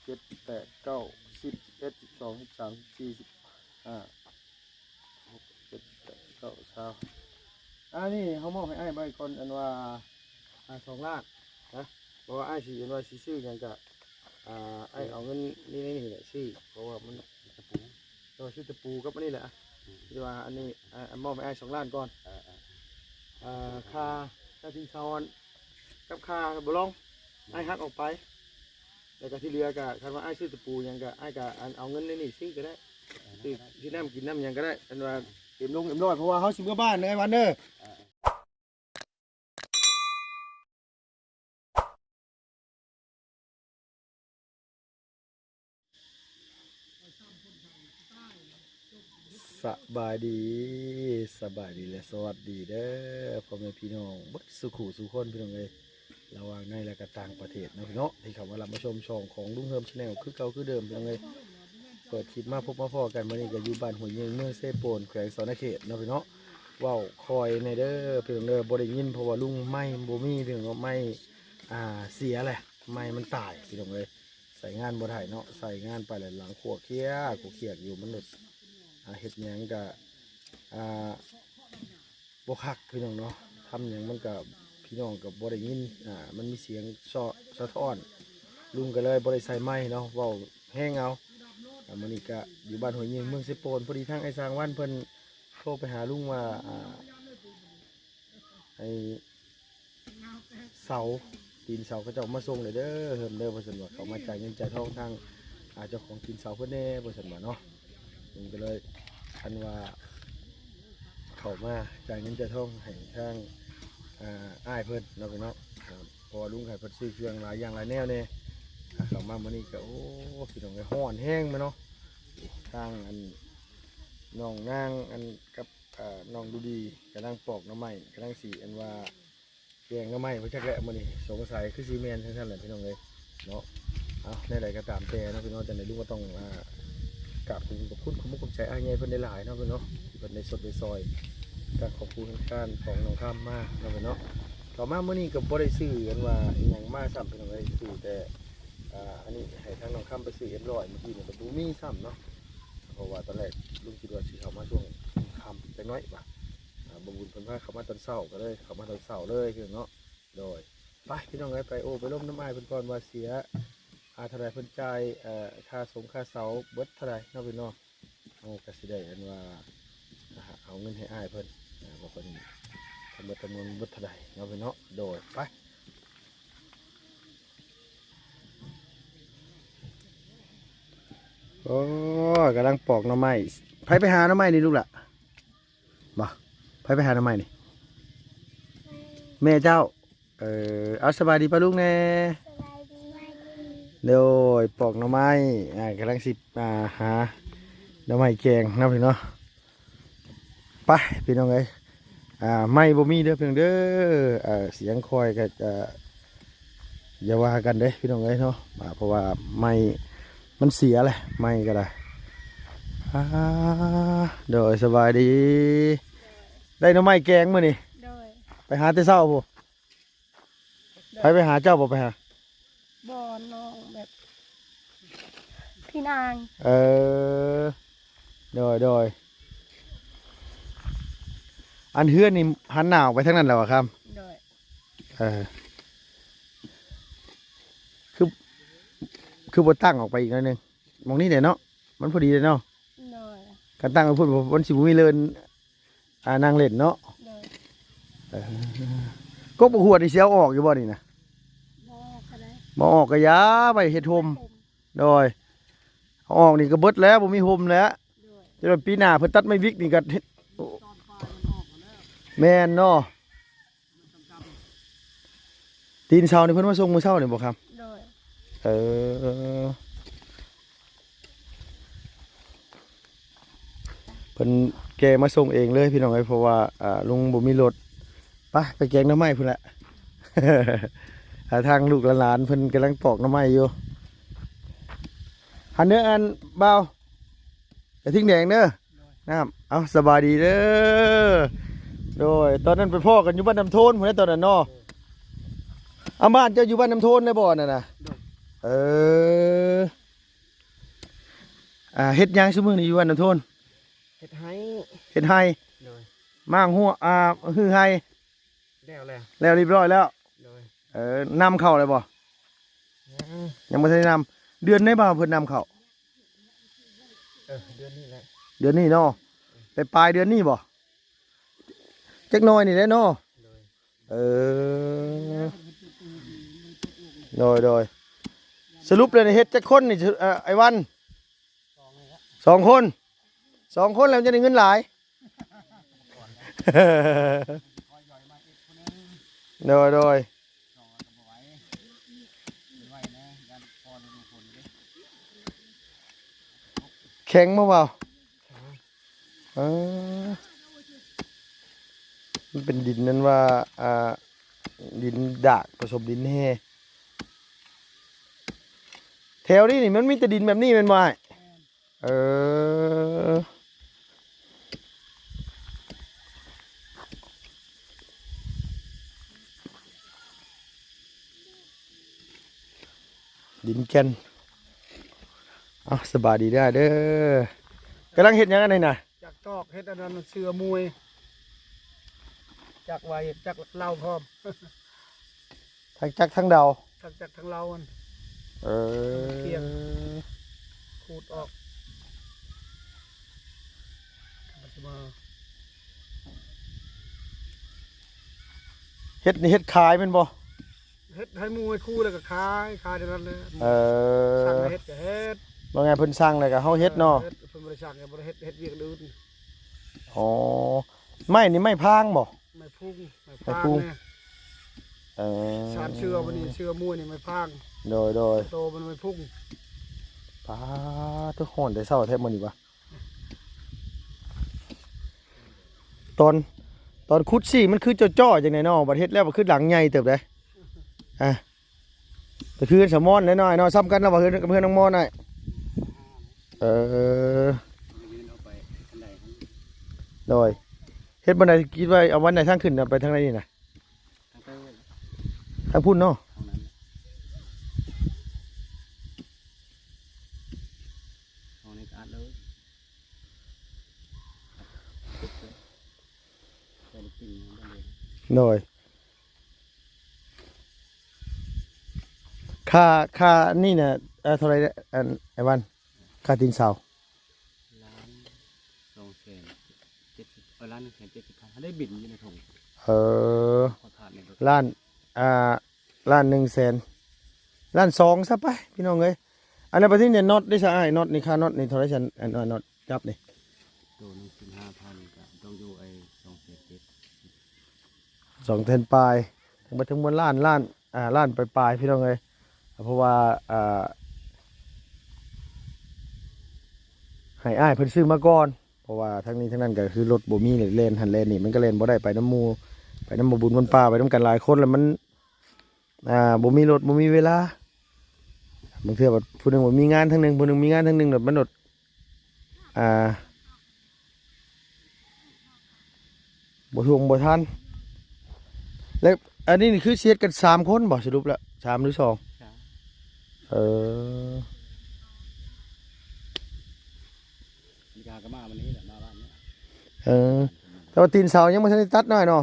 ເຈັດ ແປດ ເກົ້າ ສິບ ສິບເອັດ ສິບສອງ ສິບສາມ ສິບສີ່ ສິບຫ້າ ຫົກ ເຈັດ ແປດ ເກົ້າ ຊາວ ອັນນີ້ເຮົາມອບໃຫ້ອ້າຍໄວ້ກ່ອນ ອັນວ່າ ອ່າ ສອງລ້ານນະ ເພາະວ່າອ້າຍຊິ ອັນວ່າຊິຊື້ຫຍັງກະ ອ່າ ອ້າຍເອົາເງິນນີ້ໃນນີ້ແຫຼະຊື້ ເພາະວ່າມັນ ຕະປູ ເອີ ຊື້ຕະປູກັບອັນນີ້ແຫຼະ ອືມ ທີ່ວ່າອັນນີ້ ອ່າ ມອບໃຫ້ອ້າຍສອງລ້ານກ່ອນ ເອີໆ ອ່າ ຄ່າ ຄ່າສິນສອດ ກັບຄ່າບໍ່ລອງ ອືມ ອ້າຍຫັກອອກໄປ ແລ້ວກໍທີ່ເຫຼືອກໍ ຄັນວ່າອ້າຍຊື້ຕະປູຫຍັງກໍ ອ້າຍກໍອັນເອົາເງິນໃນນີ້ຊື້ກໍໄດ້ ເອີ ຊື້ ຊື້ນ້ຳກິນນ້ຳຫຍັງກໍໄດ້ ອັນວ່າເອັມລົງເອັມຮ້ອຍ ເພາະວ່າເຮົາຊິເມືອບ້ານເດີ ອ້າຍວັນເດີ. ສະບາຍດີ ສະບາຍດີ ແລະ ສະຫວັດດີເດີ ພໍ່ແມ່ພີ່ນ້ອງເບິດສູ່ຄູ່ສູ່ຄົນ ພີ່ນ້ອງເອີຍ ລະຫວ່າງໃນ ແລະ ກະຕ່າງປະເທດເນາະ ພີ່ນ້ອງ ທີ່ເຂົ້າມາຮັບມາຊົມຊ່ອງຂອງລຸງເຮີມ Channel ຄືເກົ່າຄືເດີມ ພີ່ນ້ອງເອີຍ. ເປີດຄລິບມາພົບມາພໍ້ກັນ ມື້ນີ້ກໍຢູ່ບ້ານຫ້ວຍຍິງ ເມືອງເຊໂປນ ແຂວງສະຫວັນນະເຂດເນາະ ພີ່ນ້ອງ ເວົ້າຄ່ອຍແດ່ເດີ ພີ່ນ້ອງເດີ ບໍ່ໄດ້ຍິນ ເພາະວ່າລຸງ ໄມບໍ່ມີ ພີ່ນ້ອງເນາະ ໄມ ອ່າ ເສຍແຫຼະ ໄມມັນຕາຍ ພີ່ນ້ອງເອີຍ ໃຊ້ງານບໍ່ໄດ້ເນາະ ໃຊ້ງານໄປແລ້ວຫຼັງຂົ້ວເຄຍ ຂົ້ວເຄຍຢູ່ ມັນ ອ່າ ເຮັດຫຍັງກະ ອ່າ ບໍ່ຄັກ ພີ່ນ້ອງເນາະ ທຳຫຍັງມັນກະ ພີ່ນ້ອງກໍບໍ່ໄດ້ຍິນ ອ່າ ມັນມີສຽງສະ ສະທ້ອນ ລຸງກໍເລີຍບໍ່ໄດ້ໃສ່ໄມເນາະ ເວົ້າແຮງເອົາ. ອ່າ ມື້ນີ້ກະຢູ່ບ້ານຫ້ວຍຍິງ ເມືອງເຊໂປນ ພໍດີທາງອ້າຍສາງວັນເພິ່ນໂທໄປຫາລຸງວ່າ ອ່າ ໃຫ້ເສົາ ຕີນເສົາເຂົາເຈົ້າມາສົ່ງແດ່ເດີ ເຮີມເດີ ວ່າຊັ້ນວ່າ ເຂົາມາຈ່າຍເງິນຈ່າຍທອງທາງ ອ່າ ເຈົ້າຂອງຕີນເສົາເພິ່ນແດ່ ວ່າຊັ້ນວ່າເນາະ. ເພິ່ນກໍເລີຍ ອັນວ່າ ເຂົ້າມາຈ່າຍເງິນຈ່າຍທອງໃຫ້ທາງ ອ່າ ອ້າຍເພິ່ນເນາະ ພີ່ນ້ອງເນາະ ອ່າ ເພາະວ່າລຸງໃຫ້ເພິ່ນຊື້ເຄື່ອງຫຼາຍຢ່າງຫຼາຍແນວແດ່ ອ່າ ເຂົ້າມາມື້ນີ້ກໍ ໂອ້ ພີ່ນ້ອງເອີຍ ຮ້ອນແຮງແມ່ນເນາະ ທາງ ອັນ ນ້ອງນາງ ອັນ ກັບ ອ່າ ນ້ອງດູດີກຳລັງປອກໜໍ່ໄມ້ ກຳລັງຊິ ອັນວ່າ ແກງໜໍ່ໄມ້ບໍ່ຈັກແຫຼະມື້ນີ້ ສົງໄສຄືຊິແມ່ນຈັ່ງຊັ້ນແຫຼະ ພີ່ນ້ອງເອີຍເນາະ. ເອົາ ແນວໃດກໍຕາມແຕ່ເນາະ ພີ່ນ້ອງ ຈັ່ງໃດລຸງກໍຕ້ອງ ອ່າ ກາບຂອບຄຸນ ຂອບຄຸນ ຂອບໃຈອ້າຍໃຫຍ່ເພິ່ນຫຼາຍໆເນາະ ພີ່ນ້ອງເນາະ ທີ່ເພິ່ນໄດ້ຊົດໄດ້ຊ່ອຍ ການຂອບຄຸນທາງການຂອງນ້ອງຄຳມາເນາະ ພີ່ນ້ອງເນາະ. ເຂົ້າມາມື້ນີ້ກໍບໍ່ໄດ້ຊື້ ອັນວ່າ ອີຫຍັງມາຊ້ຳ ພີ່ນ້ອງເອີຍ ຊື້ແຕ່ ອ່າ ອັນນີ້ໃຫ້ທາງນ້ອງຄຳໄປຊື້ເອັມຮ້ອຍ ມື້ກີ້ນີ້ກໍບໍ່ມີຊ້ຳເນາະ ເພາະວ່າຕອນແລກລຸງຄິດວ່າຊິເຂົ້າມາຊ່ວງຄ່ຳຈັກໜ້ອຍວ່າ ອ່າ ບໍ່ບຸນເພິ່ນພາເຂົ້າມາຕອນເຊົ້າ ກໍເລີຍເຂົ້າມາຕອນເຊົ້າເລີຍ ພີ່ນ້ອງເນາະ. ໂດຍ ໄປ ພີ່ນ້ອງເອີຍ ໄປໂອ້ໄປລົມນຳອ້າຍເພິ່ນກ່ອນວ່າເສຍ ອ່າ ເທົ່າໃດ ເພິ່ນຈ່າຍ ເອີ ຄ່າສົງຄ່າເສົາເບິດເທົ່າໃດເນາະ ພີ່ນ້ອງ. ເຮົາກໍຊິໄດ້ ອັນວ່າ ອ່າ ເອົາເງິນໃຫ້ອ້າຍເພິ່ນ ອ່າ ວ່າເພິ່ນທັງໝົດທັງມວນເບິດເທົ່າໃດເນາະ ພີ່ນ້ອງເນາະ. ໂດຍ ໄປ ໂອ້ ກຳລັງປອກໜໍ່ໄມ້ ໃຜໄປຫາໜໍ່ໄມ້ນີ້ລູກຫຼ້າ? ບໍ່ ໃຜໄປຫາໜໍ່ໄມ້ນີ້? ແມ່ເຈົ້າ. ເອີ ເອົາ ສະບາຍດີປ້າລຸງແດ່. ສະບາຍດີ. ໂດຍ ປອກໜໍ່ໄມ້ ອ່າ ກຳລັງຊິ ອ່າ ຫາໜໍ່ໄມ້ແກງເນາະ ພີ່ນ້ອງເນາະ. ໄປ ພີ່ນ້ອງເອີຍ ອ່າ ໄມ້ບໍ່ມີເດີ ພີ່ນ້ອງເດີ ອ່າ ສຽງຄອຍກໍ ອ່າ ຢ່າວ່າກັນເດ້ ພີ່ນ້ອງເອີຍເນາະ ອ່າ ເພາະວ່າໄມ້ມັນເສຍແຫຼະ ໄມ້ກໍໄດ້. ອ່າ ໂດຍ ສະບາຍດີ. ໄດ້ໜໍ່ໄມ້ແກງມື້ນີ້. ໂດຍ ໄປຫາແຕ່ເຊົ້າພຸ້ນ. ໂດຍ ໃຜໄປຫາເຈົ້າບໍ່ ໄປຫາ? ບໍ່ ນ້ອງແບບ ພີ່ນາງ. ເອີ ໂດຍ ໂດຍ ອັນເຮືອນນີ້ຫັນໜ້າອອກໄປທາງນັ້ນແຫຼະຫວາຄຳ? ໂດຍ ເອີ ຄື ຄືບໍ່ຕັ້ງອອກໄປອີກໜ້ອຍໜຶ່ງ? ໝ່ອງນີ້ແຫຼະເນາະ ມັນພໍດີເລີຍເນາະ. ໂດຍ ຄັນຕັ້ງໄວ້ພຸ້ນ ມັນຊິບໍ່ມີເລີນ ອ່າ ນັ່ງເຫຼັ້ນເນາະ. ໂດຍ ເອີ ກົກບັກຫວດນີ້ຊິເອົາອອກຢູ່ບໍ່ນີ້ນະ? ບໍ່ອອກກໍໄດ້ ບໍ່ອອກກໍຢ່າ ໄວ້ເຮັດຮົ່ມ. ໂດຍ ເອົາອອກນີ້ກໍເບິດແລ້ວ ບໍ່ມີຮົ່ມແລ້ວ. ໂດຍ ແຕ່ວ່າປີໜ້າເພິ່ນຕັດໄມ້ວິກນີ້ກໍເຮັດ ແມ່ນເນາະ. ຕີນເສົານີ້ເພິ່ນມາສົ່ງມື້ເຊົ້ານີ້ບໍ່ຄຳ? ໂດຍ ເອີ ເພິ່ນແກ່ມາສົ່ງເອງເລີຍ ພີ່ນ້ອງເອີຍ ເພາະວ່າ ອ່າ ລຸງບໍ່ມີລົດ. ໄປ ໄປແກງໜໍ່ໄມ້ພຸ້ນແຫຼະ. ຫາທາງລູກຫຼານເພິ່ນກຳລັງປອກໜໍ່ໄມ້ຢູ່ ຫັ້ນເດີ ອັນບ່າວ ກະທິງແດງເດີ ນ້ຳ. ເອົາ ສະບາຍດີເດີ. ໂດຍ ຕອນນັ້ນໄປພໍ້ກັນຢູ່ບ້ານນ້ຳໂທນພຸ້ນແຫຼະ ຕອນນັ້ນເນາະ. ເອີ ອາ ບ້ານເຈົ້າຢູ່ບ້ານນ້ຳໂທນເລີຍບໍ່ ອັນນັ້ນນະ? ໂດຍ ເອີ ອ່າ ເຮັດຫຍັງຊຸມື້ນີ້ຢູ່ບ້ານນ້ຳໂທນ? ເຮັດໄຮ່ ເຮັດໄຮ່. ໂດຍ. ມ້າງຮົ້ວ ອ່າ ຮື້ໄຮ່ ແລ້ວແລ້ວ ແລ້ວຮຽບຮ້ອຍແລ້ວ. ໂດຍ. ເອີ ນຳເຂົ້າແລ້ວບໍ່? ຍັງ ຍັງບໍ່ທັນໄດ້ນຳ. ເດືອນໃດບ່າວເພິ່ນນຳເຂົ້າ? ເອີ ເດືອນນີ້ແຫຼະ ເດືອນນີ້ເນາະ. ໄປປາຍເດືອນນີ້ບໍ່? ຈັກໜ້ອຍນີ້ແຫຼະເນາະ. ໂດຍ. ເອີ ໂດຍ ໂດຍ. ສະຫຼຸບແລ້ວນີ້ເຮັດຈັກຄົນນີ້ ເອີ ອ້າຍວັນ? ສອງຄົນ ສອງຄົນແລ້ວມັນຈະໄດ້ເງິນຫຼາຍ. ໂດຍ ໂດຍ. ແຂງບໍ່ບ່າວ? ເອີ ມັນເປັນດິນນັ້ນວ່າ ອ່າ ດິນດາກປະສົມດິນແຮ່. ແຖວນີ້ນີ້ມັນມີແຕ່ດິນແບບນີ້ແມ່ນບໍ່ອ້າຍ? ເອີ ດິນແກ່ນ. ເອົາ ສະບາຍດີເດີ ເດີ. ກຳລັງເຮັດຫຍັງອັນນີ້ນະ? ຈັກຕອກ ເຮັດອັນນັ້ນເສື້ອມວຍ ຈັກໄວ້ ຈັກເລົາພ້ອມ. ທັງຈັກທັງເລົາ ທັງຈັກທັງເລົາມັນ. ເອີ ມັນກ້ຽງ ຂູດອອກ. ເຮັດນີ້ເຮັດຂາຍແມ່ນບໍ່? ເຮັດໃຫ້ໝູ່ໃຫ້ຄູ່ແລ້ວກໍຂາຍ ຂາຍເທົ່ານັ້ນແຫຼະ. ເອີ ສັ່ງໃຫ້ເຮັດກໍເຮັດ ວ່າໄງ ເພິ່ນສັ່ງແລ້ວກໍເຮົາເຮັດເນາະ. ເອີ ເຮັດ ເພິ່ນບໍ່ໄດ້ສັ່ງກໍບໍ່ໄດ້ເຮັດ ເຮັດວຽກອື່ນ. ອໍ ໄມ້ນີ້ໄມ້ພາງບໍ່? ໄມ້ພຸງ ໄມ້ພາງ ໄມ້ພຸງ ນີ້. ເອີ ສານເສື້ອ ບັດນີ້ເສື້ອມວຍນີ້ໄມ້ພາງ. ໂດຍ ໂດຍ. ໂຕມັນໄມ້ພຸງ. ປາດ ໂທ້ ຮ້ອນແຕ່ເຊົ້າແທ້ມື້ນີ້ຫວາ. ຕອນ ຕອນຂຸດຊີ້ມັນຄືຈໍ້ໆ ຈັ່ງໃດເນາະ ບັດເຮັດແລ້ວມັນຄືຫຼັງໃຫຍ່ເຕີບເດ້. ອ່າ ກໍຄືສະໝອນນ້ອຍໆເນາະ ສ່ຳກັນເນາະ ວ່າເຮືອນກັບເຮືອນນ້ອງມອນ. ເອີ ໂດຍ. ເຮັດບັນໄດ ຄິດວ່າເອົາບັນໄດທາງຂຶ້ນ ເອົາໄປທາງໃດນີ້ນະ? ທາງເທິງ ທາງພຸ້ນເນາະ. ໂດຍ. ຄ່າ ຄ່ານີ້ນະ ເອີ ເທົ່າໃດ ອັນ ໄອ້ວັນ? ຄ່າຕີນເສົາ ລ້ານສອງແສນເຈັດສິບ ເອີ ລ້ານໜຶ່ງແສນເຈັດສິບພັນ ໄດ້ບິນຢູ່ໃນຖົງ. ເອີ ຂໍທາດໃນລົດ ລ້ານ ອ່າ ລ້ານໜຶ່ງແສນ ລ້ານສອງຊະໄປ ພີ່ນ້ອງເອີຍ. ອັນນັ້ນປະເທດນີ້ ນັອດເດ້ຊະອ້າຍ? ນັອດນີ້ ຄ່ານັອດນີ້ເທົ່າໃດຊັ້ນ? ອັນ ອັນນັອດຈັບນີ້ ໂຕໜຶ່ງສິບຫ້າພັນ ກໍຕ້ອງຢູ່ໄອ້ສອງແສນເຈັດ ສອງແສນປາຍ ທັງເບິດທັງມວນລ້ານ ລ້ານ ອ່າ ລ້ານປາຍໆ ພີ່ນ້ອງເອີຍ. ເພາະວ່າ ອ່າ ໃຫ້ອ້າຍເພິ່ນຊື້ມາກ່ອນ ເພາະວ່າທັງນີ້ທັງນັ້ນກໍຄືລົດບໍ່ມີ ແລ່ນຫັ້ນແລ່ນນີ້ ມັນກໍແລ່ນບໍ່ໄດ້ ໄປນຳໝູ່ ໄປນຳໝູ່ບຸນຄົນປ່າ ໄປນຳກັນຫຼາຍຄົນ ແລ້ວມັນ ອ່າ ບໍ່ມີລົດ ບໍ່ມີເວລາ. ບາງເທື່ອບັດຜູ້ໜຶ່ງບໍ່ມີງານທາງໜຶ່ງ ຜູ້ໜຶ່ງມີງານທາງໜຶ່ງ ແລ້ວມັນລົດ ອ່າ ບໍ່ທົ່ວງບໍ່ທັນ. ແລ້ວອັນນີ້ນີ້ຄືຊິເຮັດກັນສາມຄົນບໍ່ ສະຫຼຸບແລ້ວ ສາມຫຼືສອງ? ສາມ. ເອີ ມີກາກໍມາມື້ນີ້ແຫຼະ ມາບ້ານນີ້. ເອີ ແຕ່ວ່າຕີນເສົາຍັງບໍ່ທັນໄດ້ຕັດນ້ອຍເນາະ. ເ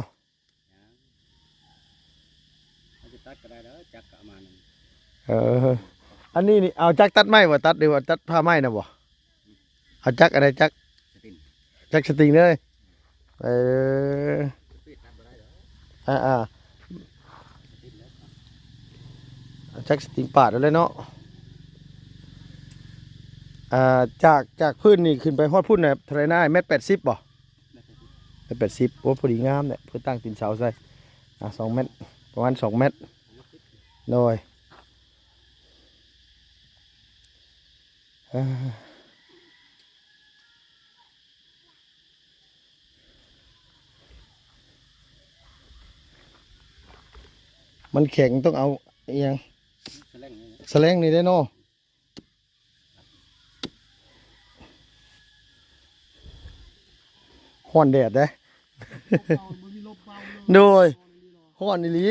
ຮົາຈະຕັດກໍໄດ້ແລ້ວ ຈັກກໍເອົາມານຳ. ເອີ ອັນນີ້ນີ້ເອົາຈັກຕັດໄມ້ບໍ່? ຕັດ ຫຼືວ່າຕັດຜ້າໄມ້ນະບໍ່? ເອົາຈັກອັນໃດ? ຈັກສະຕິງ ຈັກສະຕິງເລີຍ. ເອີ ຕັດບໍ່ໄດ້ດອກ. ອ່າໆ ເອົາຈັກສະຕິງປາດເອົາເລີຍເນາະ. ອ່າ ຈາກ ຈາກພື້ນນີ້ຂຶ້ນໄປຮອດພຸ້ນນະ ເທົ່າໃດນະ? ແມັດແປດສິບບໍ່? ແມັດແປດສິບ. ໂອ້ ພໍດີງາມແຫຼະ ເພື່ອຕັ້ງຕີນເສົາໃສ່. ອ່າ ສອງແມັດ ປະມານສອງແມັດ. ໂດຍ. ເອີ ມັນແຂງ ຕ້ອງເອົາອີ່ຫຍັງ? ສະແລງນີ້ແຫຼະ ສະແລງນີ້ເດ້ເນາະ. ຮ້ອນແດດເດ້. ໂດຍ. ຮ້ອນອີ່ຫຼີ.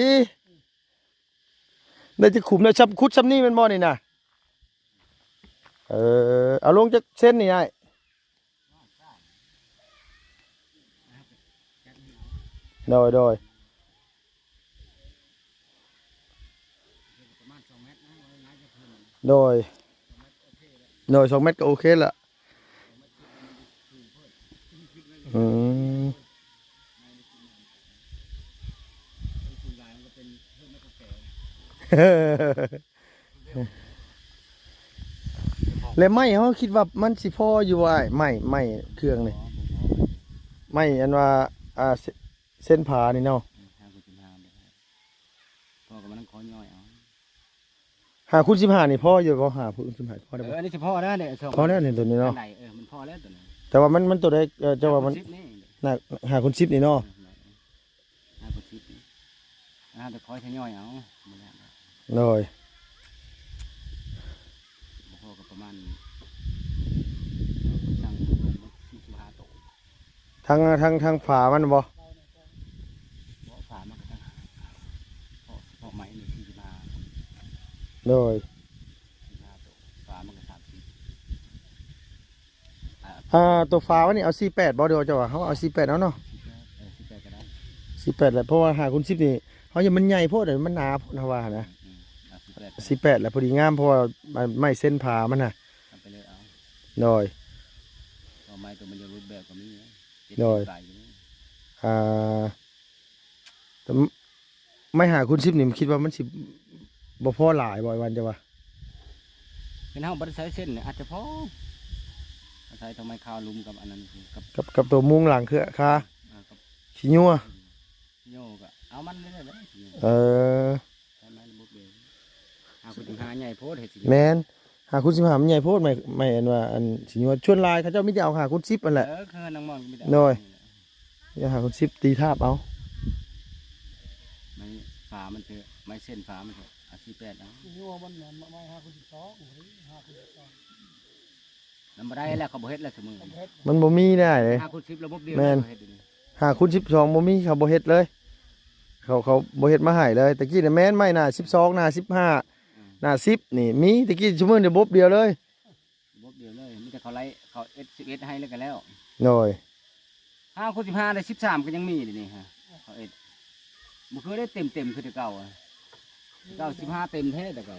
ໄດ້ຈັກຂຸມແລ້ວ? ຊຳ ຂຸດຊຳນີ້ແມ່ນບໍ່ນີ້ນະ? ເອີ ເອົາລົງຈັກເຊັນນີ້ອ້າຍ? ໂດຍ ໂດຍ ໂດຍ ໂດຍ ສອງແມັດກໍໂອເຄລະ. ອືມ ແລະໄມ້ເຮົາຄິດວ່າມັນຊິພໍຢູ່ບໍ່ອ້າຍ? ໄມ້ ໄມ້ເຄື່ອງນີ້ ໄມ້ອັນວ່າ ອ່າ ເສັ້ນ ເສັ້ນຜານີ້ເນາະ. ພໍກໍມານັ່ງຂໍຍ່ອຍເອົາ. ຫ້າຄູນສິບຫ້ານີ້ພໍຢູ່ບໍ່? ຫ້າຄູນສິບຫ້າພໍໄດ້ບໍ່? ເອີ ອັນນີ້ຊິພໍແລ້ວເດ້ ພໍແລ້ວນີ້ ຕົວນີ້ເນາະ. ເອີ ມັນພໍແລ້ວຕົວນີ້ ແຕ່ວ່າມັນ ມັນຕົວໃດ? ເອີ ເຈົ້າວ່າມັນ ຫ້າຄູນສິບນີ້ ຫ້າຄູນສິບນີ້ເນາະ. ເອີ ຫ້າຄູນສິບນີ້ ອ່າ ແຕ່ຄ່ອຍທະຍອຍເອົາ. ໂດຍ ບໍ່ພໍກໍປະມານ ສັ່ງລົງມາສີ່ສິບຫ້າໂຕ. ທາງ ທາງ ທາງຝາມັນບໍ່? ບໍ່ ຝາມັນກໍຕ່າງຫາກ ເພາະ ເພາະໄມ້ນີ້ສີ່ສິບຫ້າ. ໂດຍ ສີ່ສິບຫ້າໂຕ ຝາມັນກໍສາມສິບ. ອ່າ ອ່າ ໂຕຝາມັນນີ້ເອົາສີ່ແປດບໍ່? ເດີ ເຈົ້າວ່າເຮົາເອົາສີ່ແປດເອົາເນາະ. ສີ່ແປດ ເອີ ສີ່ແປດກໍໄດ້ ສີ່ແປດແຫຼະ ເພາະວ່າຫ້າຄູນສິບນີ້ ເຮົາຢ້ານມັນໃຫຍ່ໂພດ ມັນໜາໂພດ ເຮົາວ່ານະ. ອືມ ເອົາສີ່ແປດ ສີ່ແປດແຫຼະ ພໍດີງາມ ເພາະວ່າໄມ້ເສັ້ນຜາມັນນະ. ເອົາໄປເລີຍ ເອົາ. ໂດຍ ເອົາໄມ້ຕົວມັນຢາກຫຼຸດແບບກໍມີ. ໂດຍ ເຈັດສິບປາຍກໍມີ. ອ່າ ແຕ່ໄມ້ຫ້າຄູນສິບນີ້ ຄິດວ່າມັນຊິບໍ່ພໍຫຼາຍບໍ່ ໄອ້ວັນ ເຈົ້າວ່າ? ເຫັນເຮົາບໍ່ໄດ້ໃຊ້ເສັ້ນ ອາດຈະພໍ ອາໄສເທົ່າໄມ້ຂາວລຸ່ມກັບອັນນັ້ນ ກັບ ກັບ ກັບຕົວມຸງຫຼັງເຄືອຄາ ອ່າ ກັບຂີ້ຍົວ ຂີ້ຍົວກໍເອົາມັນໄດ້ແລ້ວ. ເອີ ໃຊ້ໄມ້ລະບົບດຽວ ຫ້າຄູນສິບຫ້າໃຫຍ່ໂພດ ເຮັດຊິ ແມ່ນ ຫ້າຄູນສິບຫ້າມັນໃຫຍ່ໂພດ ໄມ້ ໄມ້ອັນວ່າອັນຊິຍົວ ສ່ວນຫຼາຍເຂົາເຈົ້າມີແຕ່ເອົາຫ້າຄູນສິບຫັ້ນແຫຼະ. ເອີ ເຮືອນນາງມ່ອນກໍມີແຕ່ ໂດຍ ຢ່າ ຫ້າຄູນສິບ ຕີທາບເອົາ. ໄມ້ຝາມັນເຖາະ ໄມ້ເສັ້ນຝາມັນເຖາະ ເອົາສີ່ແປດເອົາ. ຍັວມັນນະ ໄມ້ຫ້າຄູນສິບສອງ ຫ້າຄູນສິບສອງ ມັນບໍ່ໄດ້ແລ້ວ ເຂົາບໍ່ເຮັດແລ້ວຊຸມື້ນີ້ ມັນບໍ່ມີໄດ້ເດ້ ຫ້າຄູນສິບລະບົບດຽວ. ແມ່ນ ເຂົາເຮັດດຽວນີ້ ຫ້າຄູນສິບສອງບໍ່ມີ ເຂົາບໍ່ເຮັດເລີຍ ເຂົາ ເຂົາບໍ່ເຮັດມາໃຫ້ເລີຍ. ແຕ່ກີ້ນະແມ່ນໄມ້ໜ້າສິບສອງ ໜ້າສິບຫ້າ ອືມ ໜ້າສິບນີ້ມີ ແຕ່ກີ້ຊຸມື້ນີ້ລະບົບດຽວເລີຍ. ລະບົບດຽວເລີຍ ມີແຕ່ເຂົາໄລ່ ເຂົາເອັດສິບເອັດໃຫ້ແລ້ວກໍແລ້ວ. ໂດຍ ຫ້າຄູນສິບຫ້າໄດ້ສິບສາມກໍຍັງມີເດນີ້ຮະ ເຂົາເອັດ ບໍ່ຄືໄດ້ເຕັມໆຄືແຕ່ເກົ່າອະ ແຕ່ເກົ່າສິບຫ້າເຕັມແທ້ແຕ່ເກົ່າ.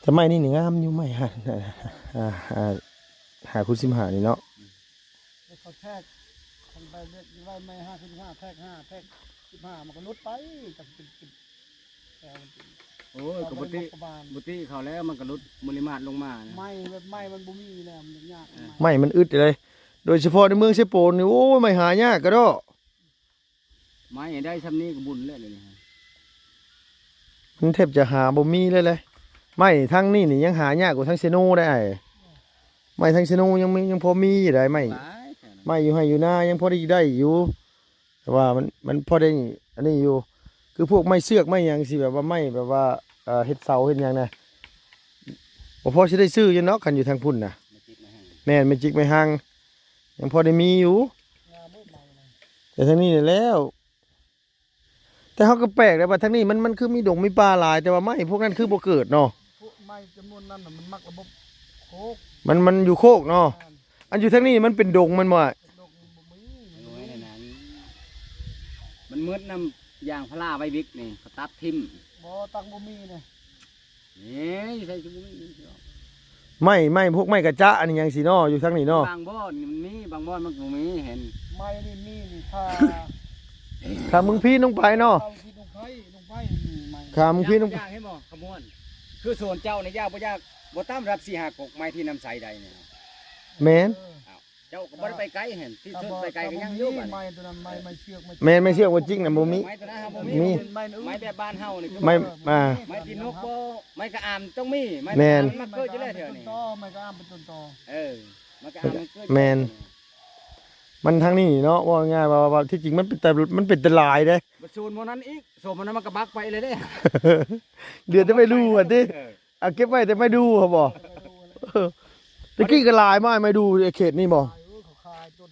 ແຕ່ໄມ້ນີ້ນີ້ງາມຢູ່ ໄມ້ຫ້າ ຫ້າ ຫ້າ ຫ້າຄູນສິບຫ້ານີ້ເນາະ. ອືມ ແລ້ວເຂົາແທກ ຄັນໄປເຮັດໄວ້ໄມ້ຫ້າຄູນສິບຫ້າ ແທກຫ້າ ແທກສິບຫ້າ ມັນກໍຫຼຸດໄປ ຈັກເປັນ ເປັນ ໂອ້ຍ ກໍບໍ່ຕິ ບໍ່ຕິເຂົາແລ້ວ ມັນກໍຫຼຸດມຸລິມາດລົງມານະ. ໄມ້ແບບໄມ້ມັນບໍ່ມີແລ້ວ ມັນຍາກ. ເອີ ໄມ້ມັນອຶດເດ້ ໂດຍສະເພາະໃນເມືອງເຊໂປນນີ້ ໂອ້ຍ ໄມ້ຫາຍາກກະເດາະ. ໄມ້ໄດ້ຊ່ຳນີ້ກໍບຸນແລ້ວ ດຽວນີ້ ມັນແທບຈະຫາບໍ່ມີເລີຍແຫຼະ. ໄມ້ທາງນີ້ນີ້ຍັງຫາຍາກກວ່າທາງເຊໂນໄດ໋ອ້າຍ. ໄມ້ທາງເຊໂນຍັງມີ ຍັງພໍມີຢູ່ໄດ໋ ໄມ້ ຫຼາຍແທ້ນະ ໄມ້ຢູ່ໄຮ່ຢູ່ນາຍັງພໍໄດ້ ໄດ້ຢູ່. ແຕ່ວ່າມັນ ມັນພໍໄດ້ອັນນີ້ຢູ່ ຄືພວກໄມ້ເຊືອກໄມ້ຫຍັງຊີ້ ແບບວ່າໄມ້ແບບວ່າ ເຮັດເສົາເຮັດຫຍັງນະ ບໍ່ພໍຊິໄດ້ຊື້ຢູ່ເນາະ ຄັນຢູ່ທາງພຸ້ນນະ. ແມ່ນ ໄມ້ຈິກໄມ້ຫັງ ຍັງພໍໄດ້ມີຢູ່ ແຕ່ທາງນີ້ແລ້ວ. ແຕ່ເຮົາກໍແປກໄດ໋ວ່າທາງນີ້ມັນ ມັນຄືມີດົງມີປ່າຫຼາຍ ແຕ່ວ່າໄມ້ພວກນັ້ນຄືບໍ່ເກີດເນາະ. ພວກໄມ້ຈຳນວນນັ້ນນະ ມັນມັກລະບົບໂຄກ ມັນ ມັນຢູ່ໂຄກເນາະ. ແມ່ນ ອັນຢູ່ທາງນີ້ມັນເປັນດົງແມ່ນບໍ່? ເປັນດົງ ມັນບໍ່ມີ ມັນໝົດນຳຢາງພາລາໄວວິກນີ້ ເຂົາຕັດຖິ້ມ. ບໍ່ ຕັງບໍ່ມີນີ້ ນີ້ໃສ່ຊິບໍ່ມີ. ໄມ້ ໄມ້ ພວກໄມ້ກະຈະອັນນີ້ຫຍັງຊີ້ເນາະ ຢູ່ທາງນີ້ເນາະ. ບາງບ່ອນມັນມີ ບາງບ່ອນມັນບໍ່ມີ ເຫັນ ໄມ້ນີ້ມີນີ້ ຖ້າ ຖ້າມຶງພີນລົງໄປເນາະ ຖ້າມຶງພີນລົງໄປ ລົງໄປມີໄມ້ ຖ້າມຶງພີນລົງໄປ ເຫັນບໍ່ ຂະມວນ ຄືສວນເຈົ້ານີ້ ຢາກບໍ່ຢາກ ບໍ່ຕ່ຳລະດັບສີ່ຫ້າກົກ ໄມ້ທີ່ນຳໃຊ້ໄດ້ນີ້. ແມ່ນ ເອີ ເຈົ້າກໍບໍ່ໄດ້ໄປໄກຫັ້ນ ທີ່ສຸດໄປໄກກໍຍັງຢູ່ບາດນີ້. ໄມ້ຕົວນັ້ນ ໄມ້ ໄມ້ເຊືອກ ໄມ້ ແມ່ນ ໄມ້ເຊືອກໄມ້ຈິກນະບໍ່ມີ ມີ ໄມ້ແບບບ້ານເຮົານີ້ ໄມ້ ອ່າ ໄມ້ຕີນົກບໍ່ ໄມ້ກະອາມຕ້ອງມີ ໄມ້ ແມ່ນ ມັນມັກເກີດຢູ່ແລ້ວແຖວນີ້ ໄມ້ກະອາມເປັນຕົ້ນຕໍ. ເອີ ໄມ້ກະອາມມັນເກີດ ແມ່ນ ມັນທາງນີ້ເນາະ ເວົ້າງ່າຍໆ ວ່າ ວ່າທີ່ຈິງມັນເປັນແຕ່ ມັນເປັນແຕ່ຫຼາຍເດ້. ບັດໂຊນໝ່ອງນັ້ນອີກ ໂຊນໝ່ອງນັ້ນມັນກະບັກໄປເລີຍເດ້ ເຫຼືອແຕ່ໄມ້ດູ່ຫັ້ນຕິ. ເອີ ເອົາເກັບໄວ້ແຕ່ໄມ້ດູ່ຫັ້ນບໍ່? ເອີ ຕະກີ້ກໍຫຼາຍໄມ້ ໄມ້ດູ່ເຂດນີ້ບໍ່? ເຂົາຂາຍຕົ້ນ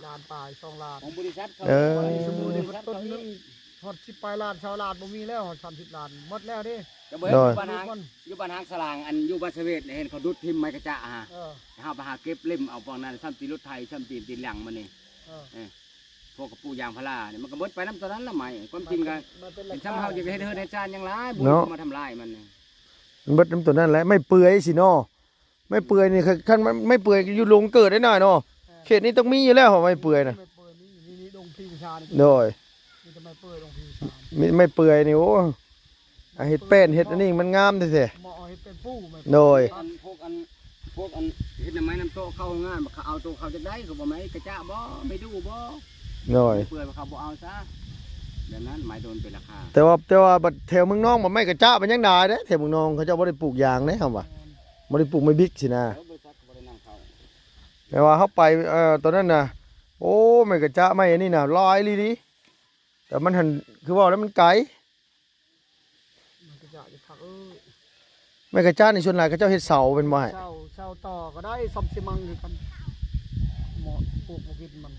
ລ້ານປາຍ ສອງລ້ານ ຂອງບໍລິສັດເຂົາ ເອີ ຂອງບໍລິສັດເຂົາອີກ ຮອດສິບປາຍລ້ານ ຊາວລ້ານ ບໍ່ມີແລ້ວ ຮອດສາມສິບລ້ານ ໝົດແລ້ວເດ້. ກະເບີດ ໂດຍ ຢູ່ບ້ານຫາງ ຢູ່ບ້ານຫາງສະຫຼາງ ອັນຢູ່ບ້ານສະເວດ ເຫັນເຂົາດຸດຖິ້ມໄມ້ກະຈະຫາ ເອີ ເຮົາໄປຫາເກັບເຫຼັ້ມເອົາ ພວກນັ້ນຊ້ຳຕີລົດໄຖ ຊ້ຳຕີນ ຕີນຫຼັງມັນນີ້ ເອີ ເອີ ພວກກະປູກຢາງພາລານີ້ ມັນກະເບິດໄປນຳໂຕນັ້ນລະໄມ້. ຄວາມຈິງກະ ມັນເປັນ ເປັນຊ້ຳເຮົາຢາກເຮັດເຮືອນເຮັດຊານຫຍັງຫຼາຍ ບໍ່ ເນາະ ມາທຳລາຍມັນນີ້ ມັນເບິດນຳໂຕນັ້ນແຫຼະ ໄມ້ເປືອຍຊີ້ເນາະ. ໄມ້ເປືອຍນີ້ ຄັນ ຄັນໄມ້ເປືອຍຢູ່ດົງເກີດໄດ້ໜ້ອຍເນາະ ເອີ ເຂດນີ້ຕ້ອງມີຢູ່ແລ້ວ ໄມ້ເປືອຍນະ ໄມ້ເປືອຍມີຢູ່ ນີ້ ນີ້ດົງພີວິຊານີ້ ໂດຍ ມີແຕ່ໄມ້ເປືອຍດົງພີວິຊາ ມີໄມ້ເປືອຍນີ້ ໂອ້ ອາ ເຮັດແປ້ນເຮັດອັນນີ້ມັນງາມແທ້ໆ ເໝາະເຮັດແປ້ນປູ ໂດຍ ອັນພວກ ອັນພວກ ອັນເຮັດໜ້າໄມ້ນ້ຳໂຕະເຂົ້າໂຮງງານ ເຂົາເອົາໂຕເຂົາຈັກໄດ້ ເຂົາບໍ່ໄມ້ກະຈະບໍ່ ໄມ້ດູ່ບໍ່ ໂດຍ ໄມ້ເປືອຍເຂົາບໍ່ເອົາຊະ ແບບນັ້ນໄມ້ໂດນເປັນລາຄາ. ແຕ່ວ່າ ແຕ່ວ່າບັດແຖວເມືອງນອງ ບັດໄມ້ກະຈະມັນຍັງຫຼາຍເດ້ ແຖວເມືອງນອງເຂົາເຈົ້າບໍ່ໄດ້ປູກຢາງເດ້ ເຮົາວ່າ ບໍ່ໄດ້ປູກໄມ້ບິກຊີ້ນະ ເອີ ບໍລິສັດກໍບໍ່ໄດ້ນຳເຂົ້າ ແຕ່ວ່າເຮົາໄປ ເອີ ຕອນນັ້ນນະ ໂອ້ ໄມ້ກະຈະໄມ້ອັນນີ້ນະຫຼາຍອີ່ຫຼີ ແຕ່ມັນຫັ້ນ ຄືເວົ້າແລ້ວມັນໄກ ໄມ້ກະຈະນີ້ຄັກເອີຍ ໄມ້ກະຈະນີ້ສ່ວນຫຼາຍເຂົາເຈົ້າເຮັດເສົາແມ່ນບໍ່ອ້າຍ? ເສົາ ເສົາຕໍ່ກໍໄດ້ ຊອມຊີມັງຄືກັນ ເໝາະ ປູກບໍ່ກິນມັນ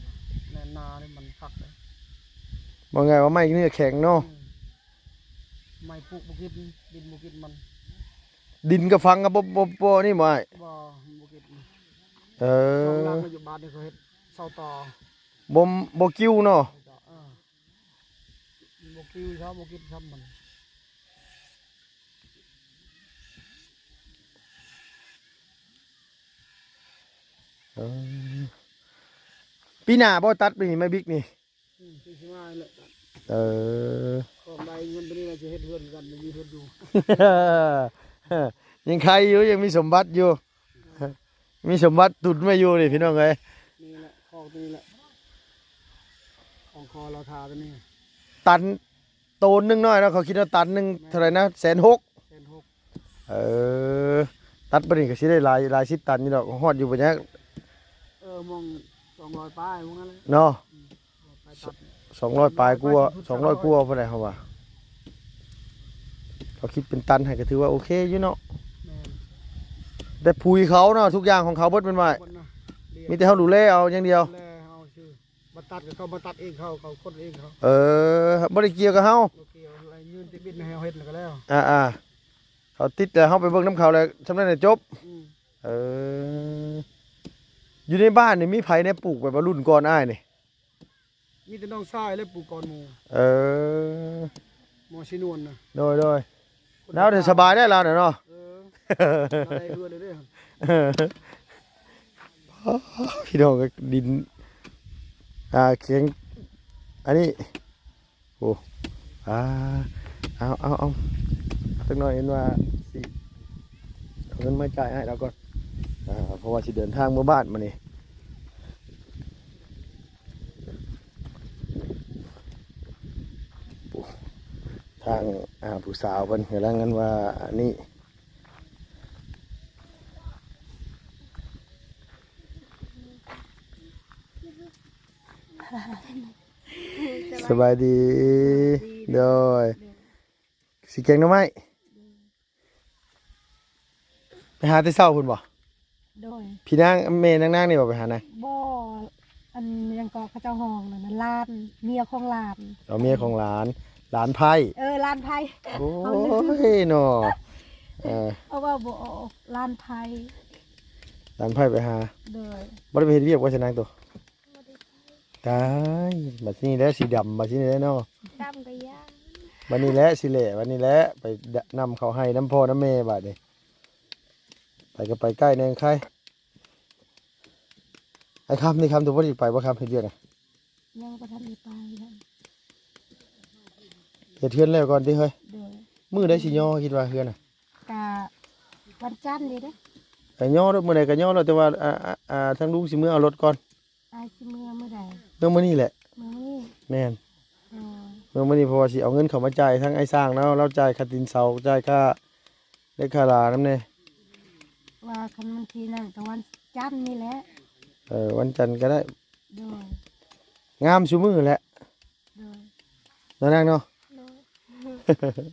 ແໜ້ນໜານີ້ມັນຄັກເດ້ ເວົ້າງ່າຍວ່າໄມ້ເນື້ອແຂງເນາະ ອືມ ໄມ້ປູກບໍ່ກິນ ດິນບໍ່ກິນມັນ ດິນກະຝັງກະບໍ່ ບໍ່ ບໍ່ນີ້ບໍ່ອ້າຍ? ບໍ່ ບໍ່ກິນ ເອີ ຊ່ວງຫຼັງມາຢູ່ບ້ານນີ້ເຂົາເຮັດເສົາຕໍ່ ບໍ່ ບໍ່ກິ້ວເນາະ ເອີ ບໍ່ກິ້ວຊະ ບໍ່ກິນຊ້ຳມັນ ເອີ ປີໜ້າບໍ່ຕັດປີນີ້ ໄມ້ບິກນີ້? ອືມ ປີຊິມາແຫຼະ ເອີ ຂອງໄດ້ເງິນປານນີ້ລະ ຊິເຮັດເຮືອນຄືກັນ ມີເຮືອນຢູ່ ຍັງໄຄຢູ່ ຍັງມີສົມບັດຢູ່ ມີສົມບັດຕຸນໄວ້ຢູ່ນີ້ພີ່ນ້ອງເອີຍ ນີ້ແຫຼະ ຂອງຕົວນີ້ແຫຼະ ຂອງຄໍລາວທາຕົວນີ້ ຕັນ ໂຕນໜຶ່ງນ້ອຍເນາະ ເຂົາຄິດວ່າຕັນໜຶ່ງເທົ່າໃດນະ ແສນຫົກ ແສນຫົກ ເອີ ຕັດປານນີ້ກະຊິໄດ້ຫຼາຍ ຫຼາຍສິບຕັນຢູ່ດອກ ຮອດຢູ່ບໍ່ຈັກ ເອີ ໝ່ອງສອງຮ້ອຍປາຍພວກນັ້ນແຫຼະເນາະ ອືມ ສອງຮ້ອຍປາຍກວ່າ ສອງຮ້ອຍກວ່າພຸ້ນແຫຼະເຮົາວ່າ ເຂົາຄິດເປັນຕັນໃຫ້ກະຖືວ່າໂອເຄຢູ່ເນາະ ແມ່ນ ແຕ່ປຸຍເຂົາເນາະ ທຸກຢ່າງຂອງເຂົາເບິດແມ່ນບໍ່? ເບິດນະ ມີແຕ່ເຮົາດູແລເອົາຢ່າງດຽວ ດູແລເຮົາຊື່ ມາຕັດກະເຂົາມາຕັດເອງເຂົາ ເຂົາຂົນເອງເຂົາ ເອີ ບໍ່ໄດ້ກ່ຽວກັບເຮົາ ບໍ່ກ່ຽວ ໃຫ້ຍື່ນຕິດບິນໃຫ້ເຮົາເຮັດແລ້ວກະແລ້ວ ອ່າໆ ເຂົາຕິດແລ້ວເຮົາໄປເບິ່ງນຳເຂົາແລ້ວ ຊ່ຳນັ້ນແຫຼະຈົບ ອືມ ເອີ ຢູ່ໃນບ້ານນີ້ມີໃຜແດ່ປູກແບບວ່າລຸ້ນກ່ອນອ້າຍນີ້? ມີແຕ່ນ້ອງຊາຍແຫຼະປູກກ່ອນໝູ່ ເອີ ໝໍສີນວນນະ ໂດຍໆ ລາວໄດ້ສະບາຍແລ້ວລາວນະເນາະ ເອີ ລາວໄດ້ເຮືອນແລ້ວເດ້ ພີ່ນ້ອງເອີຍ ດິນ ອ່າ ແຂງ ອັນນີ້ ໂອ້ ອ່າ ເອົາ ເອົາ ເອົາ ຈັກໜ້ອຍເຫັນວ່າຊິເອົາເງິນມາຈ່າຍໃຫ້ລາວກ່ອນ ອ່າ ເພາະວ່າຊິເດີນທາງເມືອບ້ານມື້ນີ້ ໂອ້ ທາງ ອ່າ ຜູ້ສາວເພິ່ນກຳລັງ ອັນວ່າ ອັນນີ້ ສະບາຍດີ ໂດຍ ຊິແກງໜໍ່ໄມ້ ໄປຫາແຕ່ເຊົ້າພຸ້ນບໍ່? ໂດຍ ພີ່ນາງ ແມ່ນາງນາງນີ້ບໍ່ໄປຫານາງ? ບໍ່ ອັນຫຍັງເກາະ ເຂົາເຈົ້າຮ້ອງນັ້ນນະ ຫຼານ ເມຍຂອງຫຼານ ເອົາເມຍຂອງຫຼານ ຫຼານໃພ້ ເອີ ຫຼານໃພ້ ໂອ້ຍເນາະ ເອີ ເອົາເວົ້າບໍ່ອອກ ຫຼານໃພ້ ຫຼານໃພ້ໄປຫາ ໂດຍ ບໍ່ໄດ້ໄປເຮັດວຽກບໍ່ຊະນາງໂຕ? ຕາຍ ບັດນີ້ແຫຼະສີດຳ ບັດນີ້ແຫຼະເນາະ ດຳກະຢ່າ ບັດນີ້ແຫຼະ ຊິແຫຼະ ບັດນີ້ແຫຼະ ໄປນຳເຂົ້າໄຮ່ນຳພໍ່ນຳແມ່ບາດນີ້ ໄປກະໄປໃກ້ແດ່ງໄຄ ໄອ້ຄຳນີ້ ຄຳໂຕບໍ່ໄດ້ໄປບໍ່ ຄຳເຮັດວຽກນະ? ຍັງບໍ່ທັນໄດ້ໄປ ເຮັດເຮືອນແລ້ວກ່ອນຕິເຮີ້ຍ ໂດຍ ມື້ໃດຊິຍໍ ຄິດວ່າເຮືອນນະ? ກະວັນຈັນນີ້ເດ້ ກະຍໍໂລດ ມື້ໃດກະຍໍໂລດ ແຕ່ວ່າ ອ່າ ອ່າ ທາງລຸງຊິເມືອເອົາລົດກ່ອນ ອ້າຍຊິເມືອມື້ໃດ? ເມືອມື້ນີ້ແຫຼະ ເມືອມື້ນີ້ ແມ່ນ ອໍ ເມືອມື້ນີ້ ເພາະວ່າຊິເອົາເງິນເຂົ້າມາຈ່າຍທາງອ້າຍຊ່າງລາວ ລາວຈ່າຍຄ່າຕີນເສົາ ຈ່າຍຄ່າເຫຼັກຄ່າຫຼານຳແດ່ ວ່າຄັນວັນທີນັ້ນກະວັນຈັນນີ້ແຫຼະ ເອີ ວັນຈັນກະໄດ້ ໂດຍ ງາມຊຸມື້ແຫຼະ ໂດຍ ເນາະນາງເນາະ ໂດຍ.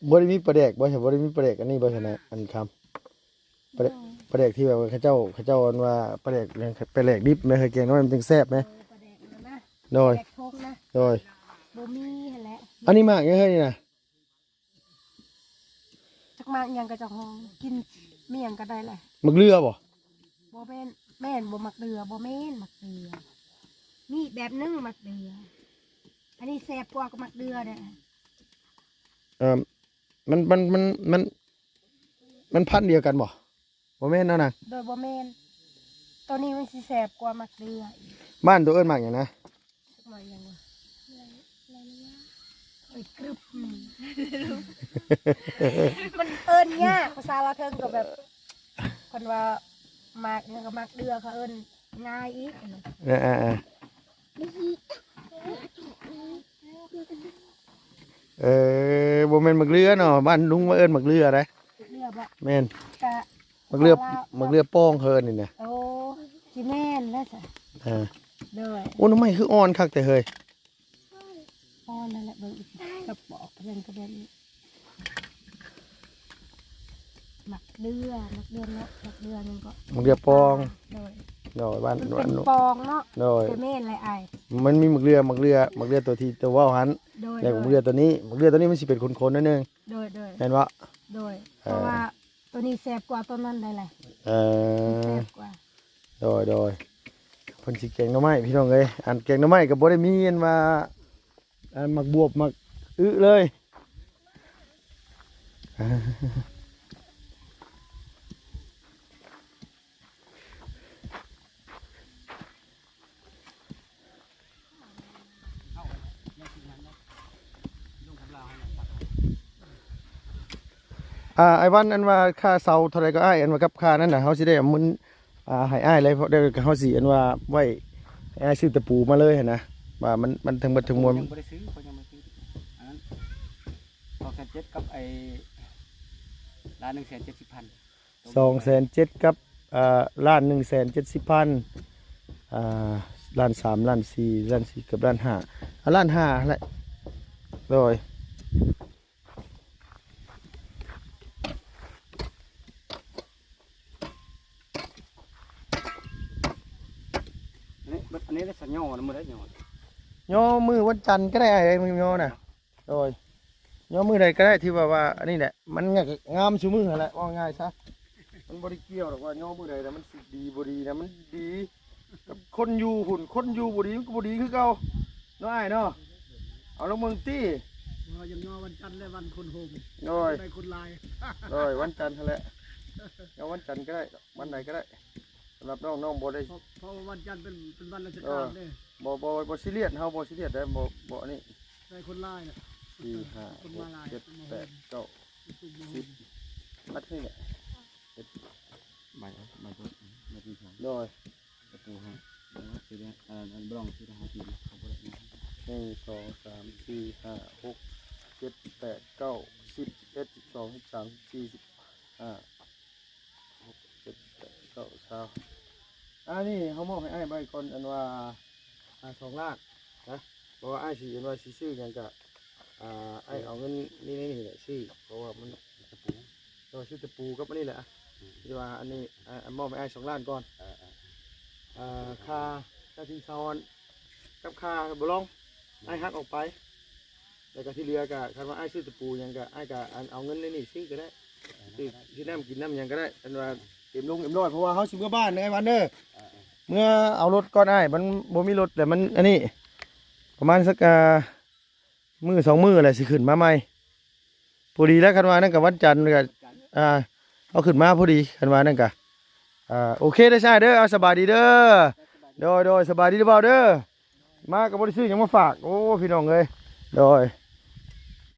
ເ ບໍ່ໄດ້ມີປາແດກບໍ່? ບໍ່ໄດ້ມີປາແດກອັນນີ້ບໍ່? ຊະນະ ອັນຄຳ ປາແດກ ປາແດກທີ່ແບບວ່າເຂົາເຈົ້າ ເຂົາເຈົ້າອັນວ່າປາແດກຫຍັງ ປາແດກດິບແມ່ນ ເຄີຍແກງໜໍ່ໄມ້ມັນຈັ່ງແຊບແມ່. ເອີ ປາແດກນັ້ນນະ ໂດຍ ແດກທົ່ງນະ ໂດຍ ບໍ່ມີຫັ້ນແຫຼະ. ອັນນີ້ໝາກຫຍັງເຮີ້ຍນີ້ນະ? ຈັກໝາກຫຍັງກະຈັກຫ້ອງ ກິນມີຫຍັງກະໄດ້ແຫຼະ. ໝາກເຫຼືອບໍ່? ບໍ່ແມ່ນ ແມ່ນບໍ່ໝາກເດືອ ບໍ່ແມ່ນໝາກເດືອ ມີອີກແບບໜຶ່ງໝາກເດືອ ອັນນີ້ແຊບກວ່າໝາກເດືອເດ້. ເອີ ມັນ ມັນ ມັນ ມັນ ມັນພັນດຽວກັນບໍ່? ບໍ່ແມ່ນເນາະນາງ? ໂດຍ ບໍ່ແມ່ນ ໂຕນີ້ມັນຊິແຊບກວ່າໝາກເດືອອີກ. ບ້ານໂຕເອີ້ນໝາກຫຍັງນະ? ໝາກຫຍັງວະ? ເອີຍ ກຶບ ມັນເອີ້ນຍາກ ພາສາລາວເທິງກະແບບ ເພິ່ນວ່າໝາກຫຍັງກະໝາກເດືອ ເຂົາເອີ້ນງ່າຍອີກ. ເອີ ເອີ ເອີ ເອີ ບໍ່ແມ່ນໝາກເຫຼືອເນາະ ບ້ານລຸງວ່າເອີ້ນໝາກເຫຼືອໃດ. ໝາກເດືອບໍ່? ແມ່ນ ກະ ໝາກເລືອ ໝາກເລືອປອງເຮີ້ນນີ້ນະ. ໂອ້ ຊິແມ່ນແລ້ວຊະ. ເອີ ໂດຍ. ໂອ້ ໜໍ່ໄມ້ຄືອ່ອນຄັກແທ້ເຮີ້ຍ. ອ່ອນນັ້ນແຫຼະ ເບິ່ງກະປອກເພິ່ນກະແບບນີ້ ໝາກເດືອ ໝາກເດືອເນາະ ໝາກເດືອນັ້ນກະ ໝາກເດືອປອງ. ໂດຍ ໂດຍ ບ້ານ ມັນເປັນປອງເນາະ. ໂດຍ ຊິແມ່ນແຫຼະອ້າຍ ມັນມີໝາກເລືອ ໝາກເລືອ ໝາກເລືອໂຕທີ່ໂຕເວົ້າຫັ້ນ. ໂດຍ ແລ້ວກະໝາກເລືອໂຕນີ້ ໝາກເລືອໂຕນີ້ມັນຊິເປັນຂົນໆໜ້ອຍໜຶ່ງ. ໂດຍ ໂດຍ ແມ່ນບໍ່? ໂດຍ ເອີ ເພາະວ່າ ໂຕນີ້ແຊບກວ່າໂຕນັ້ນໄດ໋ແຫຼະ. ເອີ ແຊບກວ່າ. ໂດຍ ໂດຍ ເພິ່ນຊິແກງໜໍ່ໄມ້ພີ່ນ້ອງເອີຍ ອັນແກງໜໍ່ໄມ້ກະບໍ່ໄດ້ມີອັນວ່າ ອັນໝາກບວບໝາກອຶເລີຍ. ອ່າ ອ້າຍວັນ ອັນວ່າຄ່າເຊົ່າເທົ່າໃດກະອ້າຍ ອັນວ່າກັບຄ່ານັ້ນນະ ເຮົາຊິໄດ້ເອົາເງິນ ອ່າ ໃຫ້ອ້າຍເລີຍ ເພາະດຽວເຮົາຊິ ອັນວ່າໄວ້ໃຫ້ອ້າຍຊື້ຕະປູມາເລີຍຫັ້ນນະ ວ່າມັນ ມັນທັງໝົດທັງມວນ ຍັງບໍ່ໄດ້ຊື້ ເຂົາຍັງບໍ່ໄດ້ຊື້ ອັນນັ້ນ ສອງແສນເຈັດ ກັບໄອ້ ລ້ານໜຶ່ງແສນເຈັດສິບພັນ. ສອງແສນເຈັດກັບ ອ່າ ລ້ານໜຶ່ງແສນເຈັດສິບພັນ ອ່າ ລ້ານສາມ ລ້ານສີ່ ລ້ານສີ່ ເກືອບລ້ານຫ້າ ອ່າ ລ້ານຫ້າຫັ້ນແຫຼະ. ໂດຍ ອັນນີ້ ອັນນີ້ໄດ້ສະຍໍນຳມື້ໃດຍໍ? ຍໍມື້ວັນຈັນກະໄດ້ ອ້າຍ ມື້ຍໍນະ. ໂດຍ ຍໍມື້ໃດກະໄດ້ ຖືວ່າ ວ່າອັນນີ້ແຫຼະ ມັນງາມ ງາມຊຸມື້ຫັ້ນແຫຼະ ເວົ້າງ່າຍຊະ ມັນບໍ່ໄດ້ກ່ຽວດອກວ່າຍໍມື້ໃດນະ ມັນຊິດີບໍ່ດີນະ ມັນດີກັບຄົນຢູ່ພຸ້ນ ຄົນຢູ່ບໍ່ດີມັນກະບໍ່ດີຄືເກົ່າເນາະ ອ້າຍເນາະ. ເອົາລອງເບິ່ງຕິ ວ່າຢາກຍໍວັນຈັນແລະວັນຄົນໂຮມ ໂດຍ ໄດ້ຄົນຫຼາຍ ໂດຍ ວັນຈັນຫັ້ນແຫຼະ ເອົາວັນຈັນກະໄດ້ ວັນໃດກະໄດ້. ສຳລັບນ້ອງ ນ້ອງບໍ່ໄດ້ ເພາະ ເພາະວ່າວັນຈັນເປັນ ເປັນວັນລາຊະການເດ້. ບໍ່ ບໍ່ ບໍ່ຊີຣຽສ ເຮົາບໍ່ຊີຣຽສເດ້ ບໍ່ ບໍ່ອັນນີ້ ໄດ້ຄົນຫຼາຍນະ ສີ່ ຫ້າ ຫົກ ເຈັດ ແປດ ເກົ້າ ສິບ ມາເຮັດນີ້ແຫຼະ ໃບ ໃບ ໂດຍ ຕະປູໃຫ້ ອັນ ອັນບລອງທີ່ເຮົາຕີນ ເຂົາບໍ່ໄດ້ ໜຶ່ງ ສອງ ສາມ ສີ່ ຫ້າ ຫົກ ເຈັດ ແປດ ເກົ້າ ສິບ ສິບເອັດ ສິບສອງ ສິບສາມ ສິບສີ່ ສິບຫ້າ ຫົກ ເຈັດ ແປດ ເກົ້າ ຊາວ ອັນນີ້ເຮົາມອບໃຫ້ອ້າຍໄວ້ກ່ອນ ອັນວ່າ ອ່າ ສອງລ້ານນະ ເພາະວ່າອ້າຍຊິ ອັນວ່າຊິຊື້ຫຍັງກະ ອ່າ ອ້າຍເອົາເງິນນີ້ ໃນນີ້ແຫຼະຊື້ ເພາະວ່າມັນ ຕະປູ ເອີ ຊື້ຕະປູກັບອັນນີ້ແຫຼະ ອືມ ທີ່ວ່າອັນນີ້ ອ່າ ມອບໃຫ້ອ້າຍສອງລ້ານກ່ອນ ເອີ ເອີ ອ່າ ຄ່າ ຄ່າສິນສອດກັບຄ່າບລອງ ອືມ ອ້າຍຫັກອອກໄປ ແລ້ວກະທີ່ເຫຼືອກະ ຄັນວ່າອ້າຍຊື້ຕະປູຫຍັງກະ ອ້າຍກະ ອັນ ເອົາເງິນໃນນີ້ຊື້ກະໄດ້ ຊື້ ຊື້ນ້ຳກິນນ້ຳຫຍັງກະໄດ້ ອັນວ່າເຕັມລົງເຕັມຮ້ອຍ ເພາະວ່າເຮົາຊິເມືອບ້ານເດີ ອ້າຍວັນເດີ ເອີ ເອີ ເອີ ເມືອເອົາລົດກ່ອນອ້າຍ ມັນບໍ່ມີລົດແລ້ວ ມັນອັນນີ້ ປະມານສັກ ອ່າ ມື້ສອງມື້ແຫຼະຊິຂຶ້ນມາໃໝ່ ພໍດີແລ້ວ ຄັນວ່ານັ້ນກະວັນຈັນກະ ອ່າ ເຮົາຂຶ້ນມາພໍດີ ຄັນວ່ານັ້ນກະ ອ່າ ໂອເຄເດີ ຊາຍເດີ ເອົາ ສະບາຍດີເດີ ໂດຍ ໂດຍ ສະບາຍດີເດີ ບ່າວເດີ ມາກະບໍ່ໄດ້ຊື້ຫຍັງມາຝາກ ໂອ້ ພີ່ນ້ອງເອີຍ ໂດຍ